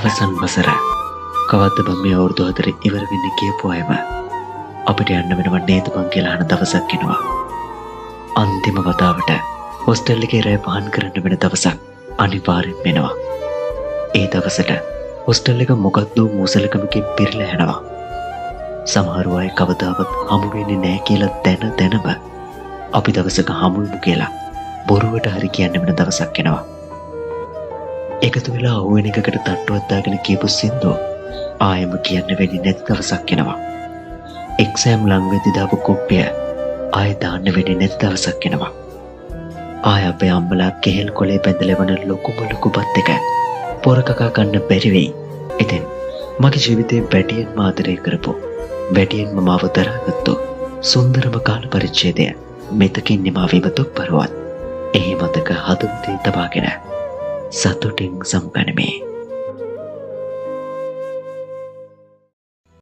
අවසන් වසර. කවද්ද බං මේ අවුරුදු 4 ඉවර වෙන්නේ කියපු අයම අපිට යන්න වෙනව නේද බං කියලා අහන දවසක් එනවා. අන්තිම වතාවට හොස්ටල් එකේ රෑ පහන් කරන්න වෙන දවසක් අනිවාර්යෙන් වෙනවා. ඒ දවසට හොස්ටල් එක මොකද්ද මූසලකමකින් පිරিলা යනවා. සමහර අය කවදාවත් හමු වෙන්නේ නෑ කියලා දැන දැනම අපි දවසක හමු වෙමු කියලා බොරුවට හරි කියන්න වෙන දවසක් එනවා. එකතු වෙලා අහුවෙන එකකට තට්ටුවක් දාගෙන කියපු සින්දුව ආයෙම කියන්න වෙන්නේ නැති දවසක් එනවා. එක්සෑම් ලං වෙද්දි දාපු කුප්පිය ආයෙ දාන්න වෙන්නේ නැති දවසක් එනවා. ආයෙ අපේ අම්මලා කෙහෙල් කොලේ බැඳලා එවන ලොකුම ලොකු බත් එක පොර කකා ගන්න බැරි වෙයි. ඉතින් මගේ ජීවිතේ වැඩියෙන්ම ආදරය කරපු, වැඩියෙන්ම මාව දරාගත්තු සුන්දරම කාල පරිච්ඡේදය මෙතකින් නිමා වීම දුක් බරවත්. එහි මතක හදවතේ තබාගෙන සතුටින් සමුගනිමි.